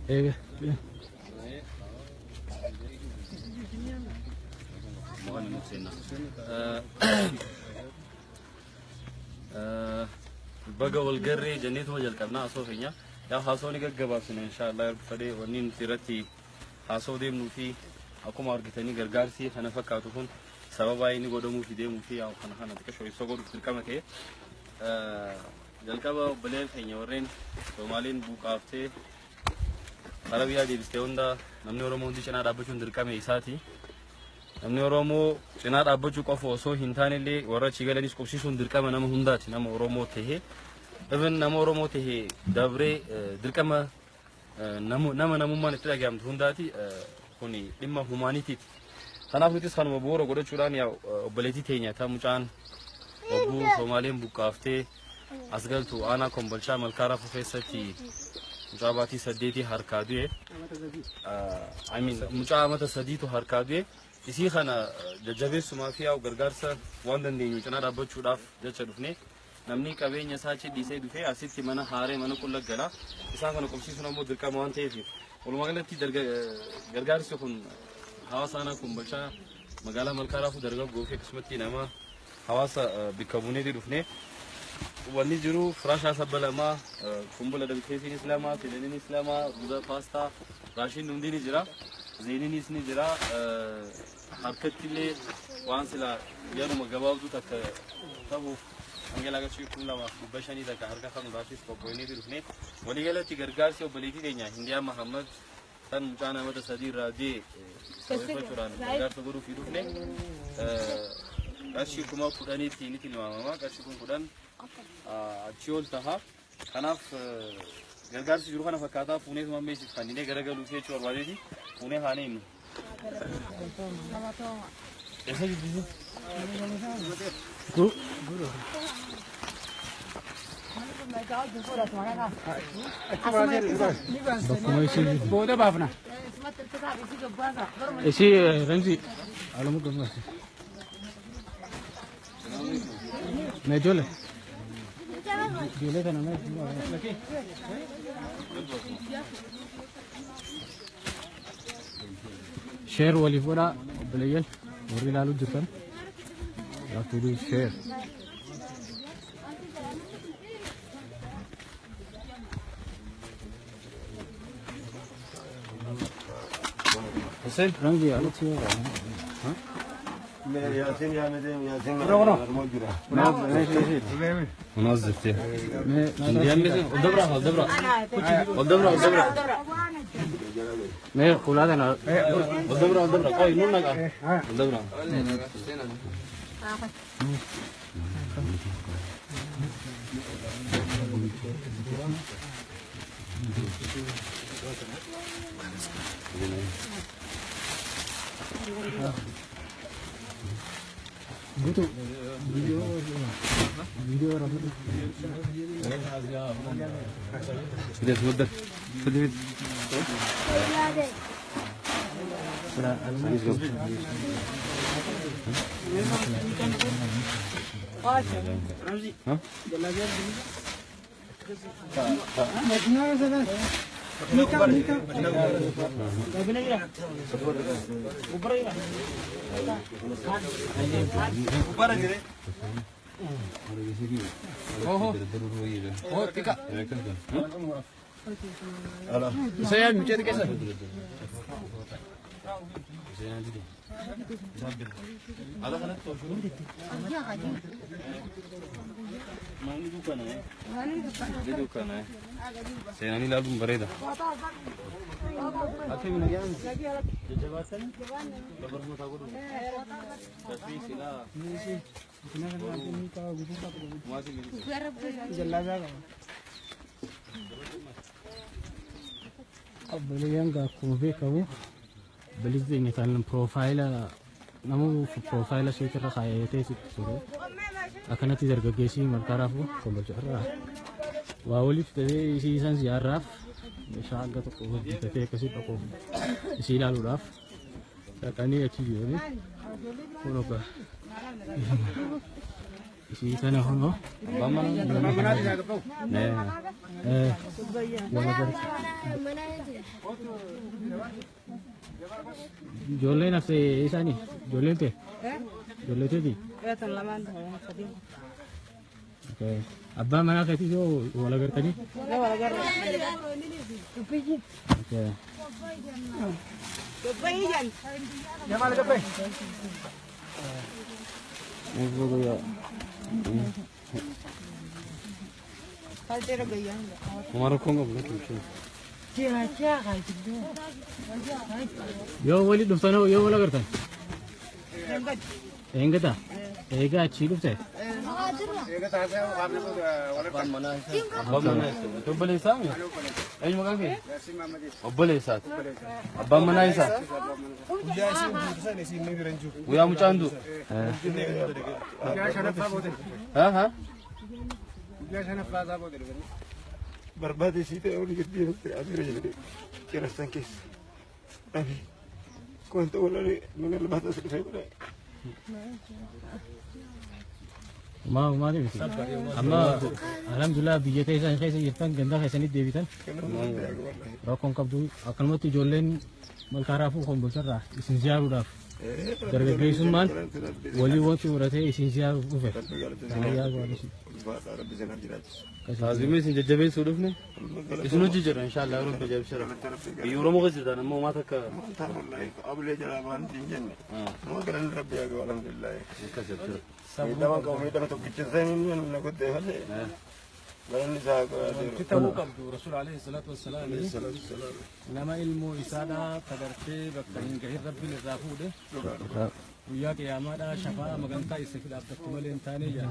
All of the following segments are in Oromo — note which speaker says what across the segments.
Speaker 1: Eega.
Speaker 2: Baga wal garree jenneetuma jalqabnaa haasoo keenya. Yaa haasoo ni gaggabaabsina inshaallah yeroo fedhee wanni nuti irratti haasoo deemnuu fi akkuma argitanii gargaarsi kana fakkaatu kun sababa inni godhamuu fi deemuu fi yaa kana kana xiqqashoo ibsa godhuuf dirqama ta'e. Jalqaba obboleen keenya warreen Soomaaliin buuqaaftee karaa biyyaa deebistee hunda namni Oromoo hundi cinaa dhaabbachuun dirqama isaati. Namni Oromoo cinaa dhaabbachuu qofa osoo hin taane illee warra achi galanis qubsiisuun dirqama nama hundaati nama Oromoo tahee. Even nama Oromoo tahee dabree dirqama nama namummaan itti dhagahamtu hundaati kuni dhimma humaanitiiti. Kanaaf nutis kanuma bu'uura godhachuudhaan yaa obboleettii teenya ta mucaan obbuu Soomaleen buqqaaftee as galtu aanaa Kombolchaa Malkaa Raafuu keessatti mucaa baatii 8 harkaa du'e. I mean mucaa amata 3tu harkaa du'e. Isii kana jajjabeessumaa fi yaa'u gargaarsa waan dandeenyu cinaa dhaabbachuudhaaf jecha dhufne. Namni qabeenya isaa achi dhiisee dhufee asitti mana haaree mana qulla gala. Isaan kana qubsiisuun ammoo dirqama waan ta'eef walumaa galatti gargaarsi kun hawaasa aanaa Kombolchaa magaalaa Malkaa Raafuu dargaggoo fi akkasumatti nama hawaasa bikka buuneetii dhufne. Wanni jiru firaashaa sabba lama, kumbula dabteesiinis lama, fidaniinis lama, ruuza paastaa, raashiin hundi ni jira. Zeeniinis ni jira. Harkatti illee waan sila yeruma gabaabduu takka ta'uuf hanga qarshii 2,500 takka harka kanuudhaafis qophoofnee dhufne. Waliigalatti gargaarsi obboleettii teenya Hindiyaa Mahammad kan mucaa namoota 3 irraa du'e sababeeffachuudhaan gargaarsa godhuuf dhufne. Qarshii 10,000tti ni tilmaamama. Qarshii 10,000 achii ol taha. Kanaaf gargaarsi jiru kana fakkaataa fuunee mammeessiif kan inni garagaluuf jechuu barbaadeeti. Fuunee haanee inni. Eessa jirti?
Speaker 1: Bakkuma isii jirtu.
Speaker 3: Booda baafna.
Speaker 1: Isii Ramzi alamu gammachuu. Mee ijoollee. Ijoollee kana mee. Share waliif godhaa obboleeyyan warri ilaaluu jirtan. You have to do share.
Speaker 2: Hussein.
Speaker 1: Ramzi alatti yoo
Speaker 2: منظف تيه. والدبرة والدبرة والدبرة والدبرة
Speaker 1: mee kulaa kana
Speaker 2: والدبرة والدبرة قوي نون والدبرة.
Speaker 1: guutuu viidiyoo waraabuu.
Speaker 2: كده تفضل تفضل.
Speaker 1: Saya mucaa keessa.
Speaker 2: Seenanii ilaaluun bareeda.
Speaker 1: Obboleeyyan akkuma beekamu bilisa eenyutaan piroofaayila nama piroofaayila isheetirra kaayatee ture. Akkanatti dargaggeessi Malkaa Raafuu Kombolchaa irraa waa waliif ta'ee isii isaan ziyaaraaf meeshaa hanga tokko bitatee akkasii dhaquuf isii ilaaluudhaaf dhaqanii achi jiranii kun ogaa. Isii kana hunoo.
Speaker 2: Abbaan manaa.
Speaker 1: Ijoolleen haftee isaanii ijoolleen ta'e ijoollee teeti. Abbaan manaa keetii yoo wal agartanii.
Speaker 2: Homaa rakkoon qabu lakki.
Speaker 1: Yoo walii dhuftan yoo wal agartan. Eegata. Eegaa achii dhufte.
Speaker 2: Abbaan manaa isaa. Abbaan manaa isaa. Obboleessaa mi? Eenyu maqaan kee? Obboleessaati. Abbaan manaa isaa. Guyyaa mucaan du'u. Haa haa.
Speaker 3: Barbaade sii ta'e olii gadi deemte asirra jedhee cirastan keessa. Dhabi. Wanta walaalee magaalaa baata as dhufee godhaa.
Speaker 1: Maali miti. Amma alhamdulillah biyya keessan keessa jirtan ganda keessanitti deebitan. Rakkoon qabdu akkanumatti ijoolleen Malkaa Raafuu Kombolcharraa isin ziyaaruudhaaf dargaggeessummaan walii wanti godhatee isin ziyaaruuf dhufe.
Speaker 2: Taazimee isin jajjabeessuu dhufne. Isin hojii jedha inshaallah yeroo jajjabeessudha. Biyya Oromoo keessa jirtan ammoo maata akka.
Speaker 3: Ablee jalaa baanti hin jenne. Nama galanni rabbi haa gahu alhamdulillah.
Speaker 2: Akkas jechuudha.
Speaker 3: Miidhama qabu miidhama tokkicha saniin na gottee malee. Galanni isaa haa gahu.
Speaker 4: Ta'uu qabdu Rasuul alayhi salaatu wassalaam nama ilmoo isaadhaa tagartee bakka hin gahin rabbiin irraa fuudhe guyyaa qiyaamaadhaa shafaa magantaa isa fi dhaabbattu malee hin taane jedha.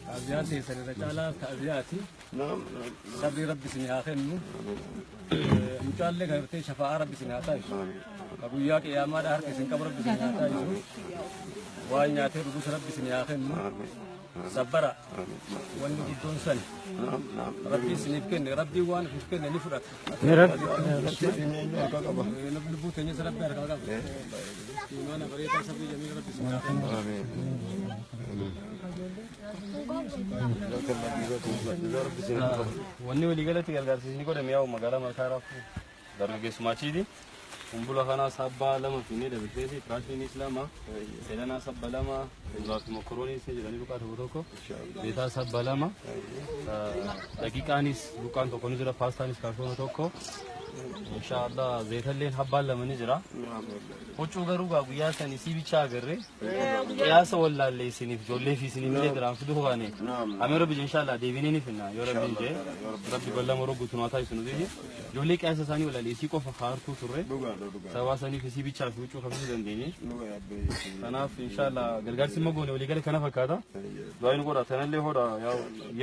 Speaker 4: Ta'aziyaan teessan irra caalaa ta'aziyaati. Sabri rabbi isin haa kennu. Mucaallee gartee shafaa rabbi isin haa taasisu. Ka guyyaa qiyaamaadhaa harka isin qabu rabbi isin haa taasisu. Waan nyaatee dhugus rabbi isin haa kennu. Sabbara wanni guddoon sani. Rabbi isiniif kenne rabbi waan ofiif kenne ni fudhata. Lubbuu teenyas rabbi harkaa qaba. Imaana bareedaa sabrii jamiil rabbi isin haa kennu.
Speaker 2: Wanni waliigalatti gargaarsi isin godhame yaa'u magaalaa Malkaa Raafuu dargaggeessumaa achiiti. Kumbula kanaa sabbaa lama fiinee dabalteeti firaashiinis lama seedanaa sabba lama kuduraa fi mokorooniis jedhanii luqaa tokko tokko beetaa sabba lama daqiiqaanis luqaan tokko ni jira paastaanis kaartoona tokko inshaallah zeetalleen habbaan lama ni jira. Huccuu garuu gaa guyyaa sanii si bichaa agarre qiyaasa wallaallee isiniif ijoollee fi isiniif illee diraan fiduu baane. Amee rabbi inshaallah deebinee ni finna yoo rabbiin jee rabbi bal'aa moroo guutuu naa taasisu nuti ijoollee qiyaasa isaanii wallaalee isii qofa kaartuu turre sababa saniif isii bichaa fi huccuu kafisuu dandeenye. Kanaaf inshaallah gargaarsi immoo goone waliigala kana fakkaata. Du'aa nu godha tanallee hodha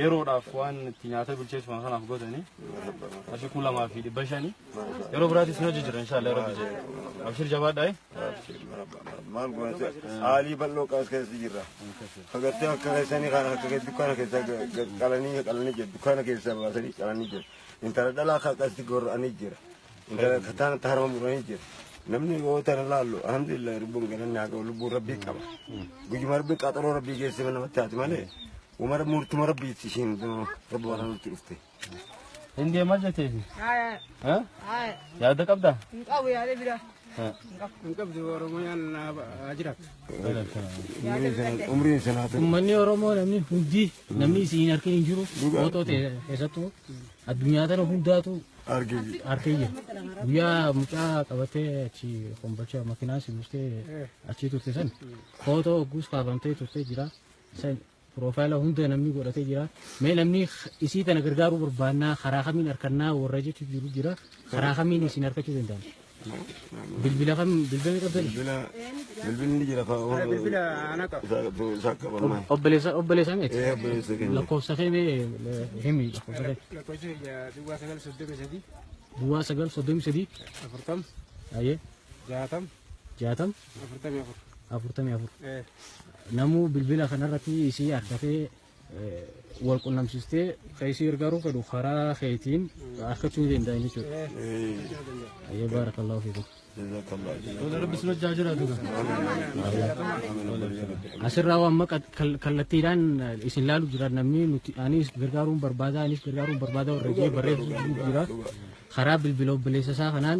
Speaker 2: yeroodhaaf waan itti nyaata bilcheessu kanaaf gootanii qarshii 2500 yeroo biraatis ni hojii jira inshaallah yoo rabbi jee. Abshir jabaadhaa.
Speaker 3: Maal goone haalii bal'oo qaas keessa jirra. Fagartee akka keessanii kana akka dukkaana keessa qalanii qalanii jira dukkaana keessa baasanii qalanii jira. Intala dhalaa akka akkasitti gorra'anii jira. Intala kataana harma muranii jira. Namni yoo tana laallu alhamdulillah lubbuun galanni haa ga'u lubbuun rabbii qaba. Guyyuma rabbiin qaxaroo rabbii geesse namatti haati malee umara murtuma rabbiitti ishiin rabbi waan nutti dhufte.
Speaker 2: Hindee maal jetteeti? Yaada qabdaa?
Speaker 5: Hin qabu yaada biraa.
Speaker 4: Hin qabdu Oromiyaan haa jiraattu.
Speaker 3: Umriin sanaa ta'e.
Speaker 1: Uummanni Oromoo namni hundi namni isin harka hin jiru footoo ta'e keessattuu addunyaa tana hundaatu harka jira. Guyyaa mucaa qabatee achi kombolcha makiinaa si buustee achi turte san footoo guus kaafamtee turte jira. San piroofaayila hunda namni godhatee jira. Mee namni isii tana gargaaruu barbaannaa karaa kamiin harkannaa warra jechuun jiru jira. Karaa kamiin isin harkachuu danda'an? Bilbila kam bilbila qabdani?
Speaker 3: Bilbilli jira.
Speaker 4: Bilbila ana qaba.
Speaker 3: Isaa qaban.
Speaker 1: Obboleessa obboleessa miti?
Speaker 3: Obboleessa keenya.
Speaker 1: Lakkoofsa kee mee himi lakkoofsa kee.
Speaker 4: Lakkoofsa 0933
Speaker 1: 0933
Speaker 4: 40
Speaker 1: ayyee
Speaker 4: 60
Speaker 1: 60
Speaker 4: 44.
Speaker 1: 44. Namuu bilbila kanarratti isii harkatee wal qunnamsiistee kan isii gargaaruu fedhu karaa keetiin harkachuu ni danda'an jechuudha. Ayyee baarakallahu fiikum.
Speaker 3: Jazakallah.
Speaker 2: Tola rabbi sin hojjaa jiraatu.
Speaker 1: Asirraa waan maqa kallattiidhaan isin laalu jira namni nuti anis gargaaruun barbaada anis gargaaruun barbaada warra jee barreessu jira. Karaa bilbila obboleessa isaa kanaan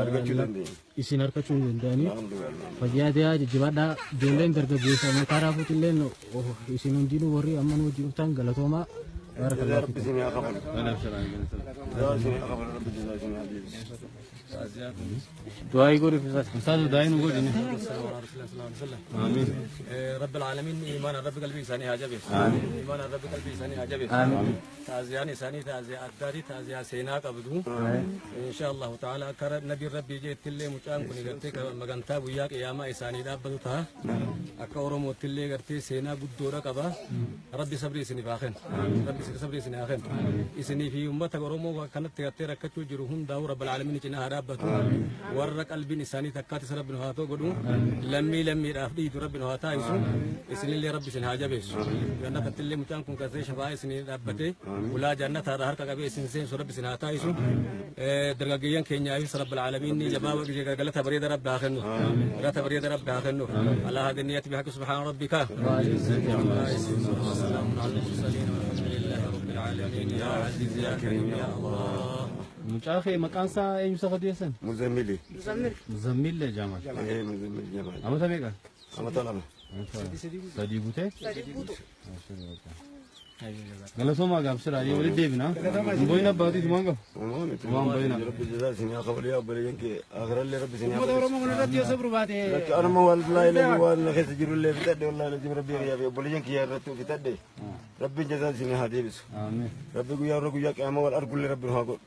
Speaker 3: Argachuu dandeenya.
Speaker 1: Isin argachuu hin danda'anii.
Speaker 3: Alhamdulillah.
Speaker 1: Fayyaa ta'aa jajjabaadhaa ijoolleen dargaggeessa Malkaa Raafuutillee isin hundinuu warri amma nu wajjin dhuftan galatoomaa.
Speaker 3: Jazaa rabbi isin haa kafalu. Jazaa isin haa kafalu rabbi jazaa isin haa deebisu.
Speaker 1: Du'aa godhuuf isaas.
Speaker 2: Ustaaz du'aa nu godhi.
Speaker 4: آمين رب العالمين إيمان رب قلبي إنساني هاجبه إيمان رب قلبي إنساني هاجبه تعزيان إنساني تعزية أداري تعزية سيناك أبدو إن شاء الله تعالى كر نبي ربي جيت تلي مچان كوني قرتي مغنتا بويا قيامة إنساني دابدو تا أكورو تلي قرتي سينا قدورة قبا ربي صبري سني فاخن ربي صبري سني آخن إسني في أمة أورومو كانت تغتي ركتو جروهم داو رب العالمين جنا هرابتو ورق قلبي إنساني تكاتي رب نهاتو قدو لمي لمي رافدي رب نهاتا يسو إسني اللي ربي سن حاجة بيس جنة تلي مچان كون كسي شفاء إسني ربتي ولا جنة هر كعبة إسن سين رب سن هاتا يسو درجيان كينيا يس رب العالمين جباب غلطة بريد رب آخرنو غلطة بريد رب آخرنو على هذه النية بحق سبحان ربك وسلام على المرسلين والحمد لله رب العالمين يا عزيز يا كريم يا الله.
Speaker 2: Mucaa kee maqaan isaa eenyu isa qadeessan?
Speaker 3: Muzammili.
Speaker 2: Muzammil Jamal.
Speaker 3: Muzammil Jamal.
Speaker 2: Amata meeqa?
Speaker 3: Amata 2.
Speaker 2: Sadii guutee? Galatoomaa gaafsira adii walitti deebina. Hin abbaatiif maan qabu?
Speaker 3: Waan
Speaker 2: bayna.
Speaker 3: Rabbi jazaa isin haa kafalu yaa obboleeyyan kee akirallee rabbi isin haa
Speaker 5: Uummata Oromoo kana irratti yoo sabru baate.
Speaker 3: Lakki anuma wallahi lazi waan na keessa jirullee fixadhe wallahi lazim rabbi yaa fi obboleeyyan kiyya irratti fixadhe. Rabbi jazaa isin haa deebisu.
Speaker 2: Amiin.
Speaker 3: Rabbi guyyaa irra guyyaa qiyaamaa wal argullee rabbi nu haa godhu.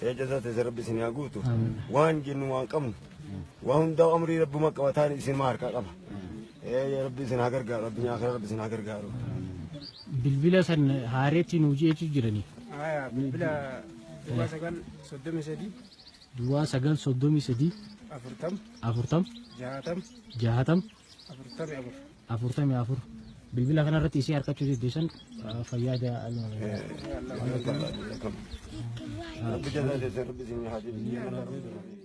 Speaker 3: Ee jazaa teessa rabbi isin haa guutu. Waan jennu waan qabnu. Waan hundaa amrii rabbuma qabataan isin maa harkaa qaba. Ee rabbi isin haa gargaaru rabbi akira rabbi isin haa gargaaru.
Speaker 1: Bilbila san haareetti nu jeetu jirani.
Speaker 5: Bilbila 9 33
Speaker 1: Duwwaa 9 33
Speaker 5: 40
Speaker 1: 40
Speaker 5: 60
Speaker 1: 60
Speaker 5: 44
Speaker 1: 44 bilbila kanarratti isii harkachuu dandeessan fayyaa ta'aa.
Speaker 3: Rabbi jazaa teessa rabbi isin haa deebisu.